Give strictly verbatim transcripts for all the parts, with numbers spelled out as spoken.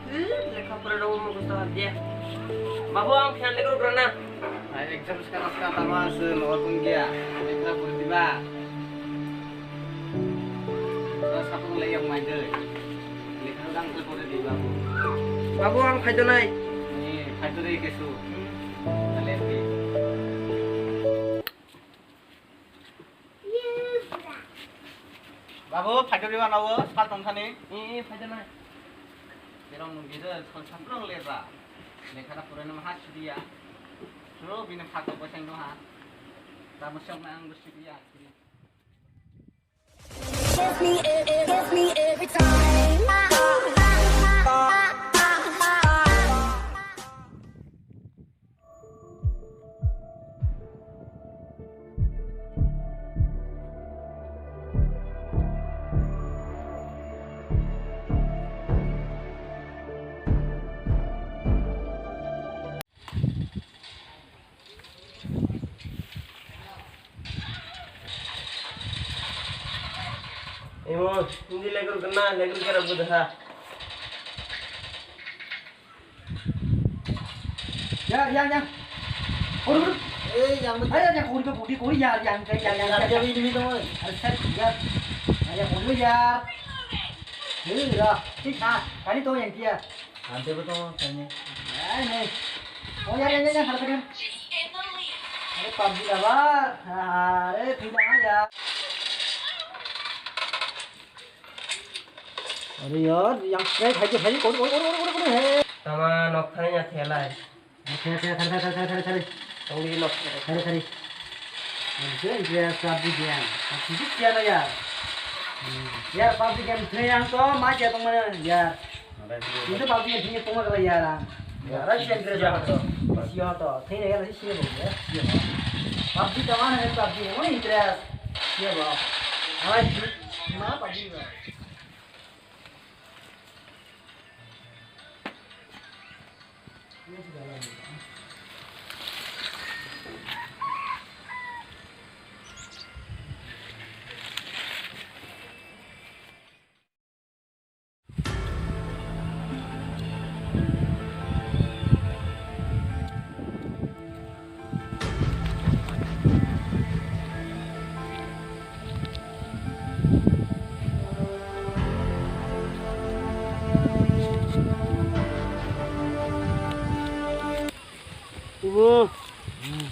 Hmm, lekha pura rw mukhus to hab dia. Babu, ang phan lekha rw na. Ai, exam sekarang sekarang tama se lower pun dia. Lekha pura diba. Terus aku lagi yang main deh. Lekha udah angkat pura diba, Bu. Babu, ang phai donai. Ni, phai donai kesu. Kalian di. Babu, phai donai ba nawo, sal tong thani. Ni, phai donai. Berong nung gida, sal saprong leba. Lekha da pura nama hat dia. Suru bini phato boseng no ha. Tamu siang na ang gusti dia. Kiss me, eh, eh, kiss me every time. Emo, hindi legur kena, legur kera budaha. Ya, ya, ya. Oru, oru. Eh, yang betul. Ayo, ya, kori, kori, kori, ya, ya, ya, ya, ya, ya. Yang dia ini tuh. Ayo, set, ya. Ayo, kori, ya. Hei, ya. Tik, ha. Kali tuh yang dia. Ante ko to kanya. Nahi, nahi. Oh, yaar, yaar, yaar, yaar, hal kar yaar. Are, pubg lover. Are, thila yaar. Are yaar, yang kai khai khai, kori, kori, kori, kori, kori, he. Tama nok thani ya thelai. Thari, thari, thari, thari, thari, thari, thari. Tongdi nok. Thari, thari. Ang se interest pubg game. Ang sisi siya na yaar. Hmm. Yaar, pubg game thai ang to ma kya tong mana yaar. Kintu pubg game thai tong mana yaar. Yaar, ang sisi interest siya to. Siya to. Thai na yaar, sisi siya bo yaar. Siya. Pubg to mana hai pubg game, mana interest. Siya bo. Hai, ma pubg game. Ibu. Hmm.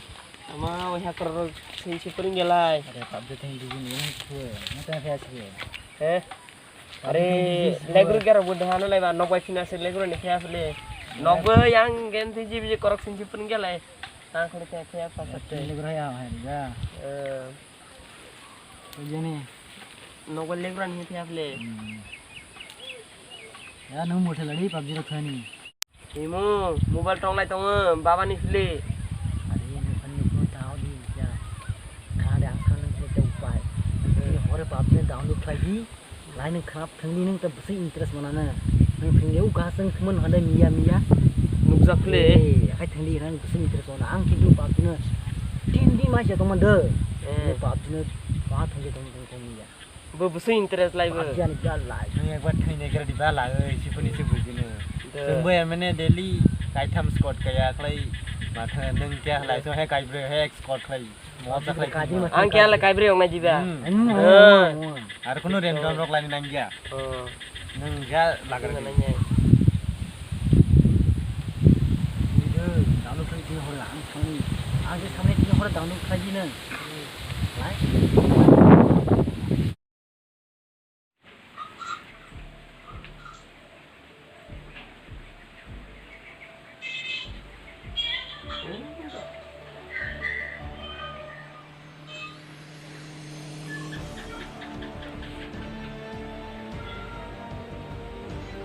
Ama wahya korok sing si pering gelai. Ada pubg thing di sini, ini kue. Mata saya sih. Eh? Are, legro gero bo dehano laiba, nok bai phina se legro ni khaya phile. Nok bo yang gen thi ji biji korok sing ji pun gelai. Tang khori khaya khaya pa sate. Legro ya, hai, ya. Eh. Jani. Nok bai legro ni khaya phile. Hmm. Ya, nung mothel ari pubg rok thani. Imo, mobile tonglai tongo, baba ni phili. Ari, ani phone ni phone tao di, ya. Kha de, ang phone ni phone tao upai. Ni hore pubg ni download khlai di. Lai nung khnap thangdi nung ta bwswk interest mana na. Nung thangdi u kahasang thumon hande miya miya. Nukjak phili. Eh, hai thangdi nung bwswk interest mana. Ang kintu pubg no tin di ma se tongman de. Eh. Pubg no pa thangdi tong tong tong miya. Bo bwswk interest lai bo. Pubg ani biya lai. Nung ekbar thwinai khe rwdi ba lai, oi, sipuni se bujino. De. Chwng bo emne daily kaitham squad kaya khlai, ma thang nung kya lai, so he kaibroi, he squad khlai. Mo ta khlai. Ang kya lai kaibroi ong nai jiba. Hmm. Hmm. Eh. Hmm. Ar kunu random rok lai nang ya. Oh. Nung kya lagar nang ya. Video download khlai din hor ang thangni. Ang je samne din hor download khlai din nung. Lai.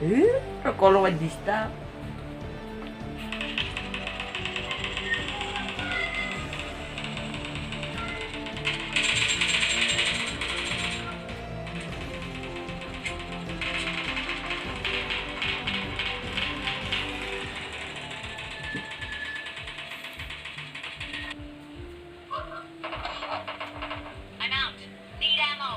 Eh, kolong disturb. I'm out. Need ammo.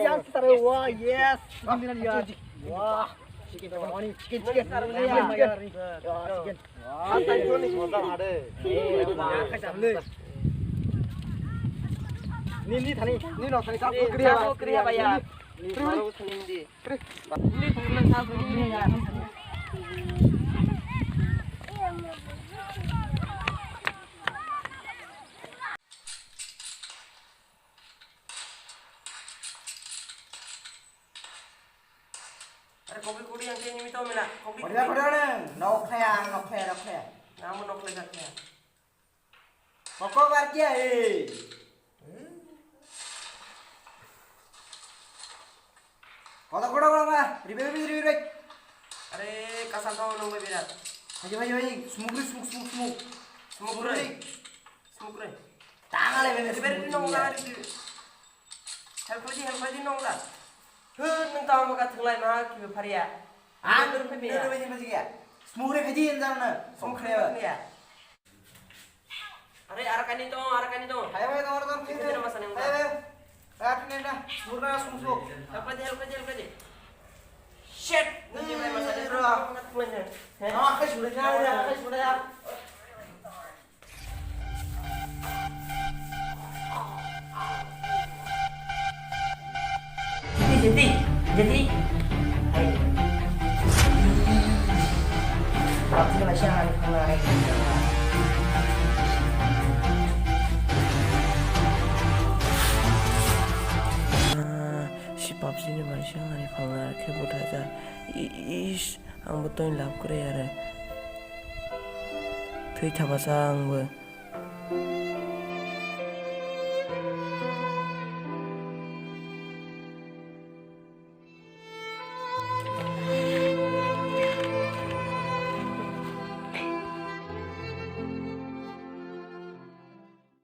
yang sar wa, yes. Ambinan ya. Wah. Chicken, chicken, chicken. Chicken. Wah, chicken. Wah, tadi tu ni motor ada. Eh, wah, kacang le. Ni, ni thani. Ni no thani, sab kri hai, sab kri hai bhaiya. Ni baru thani di. Are kopi kuri yang kini mito mina kopi kuri. Korea, Korea ne, nok kaya, nok kaya, nok kaya. Namu nok kaya kaya. Koko bar kiya he? Kotor kotor kotor ba, ribai ribai ribai. Are kasar tong nong bai birat. Haji haji haji, smoke ri smoke smoke smoke. Smoke ri. Smoke ri. Tangale bebe ribai ribai nong la ribai. Help di help di nong la. He nung tamo ka thenglai ma kibe pharia. Ah, nung ribai ribai ribai ya. Smoke ri haji enjang na. Smoke ri ya. Are, arakani tong, arakani tong. Hai, hai, tong, tong, tong. Hai, hai. Arakani na, murna sumsuk. Help di, help di, help di. Shit. Nanti main masa dia. Ah, kai sudah ya, kai sudah ya. Jeti, jeti, jeti. Hai. Pabji ni masih hari kemarin. Ah, si pabji ni masih hari kemarin ke buta ja. Is, ang betul love kore yare. Thui thaba sa ang be.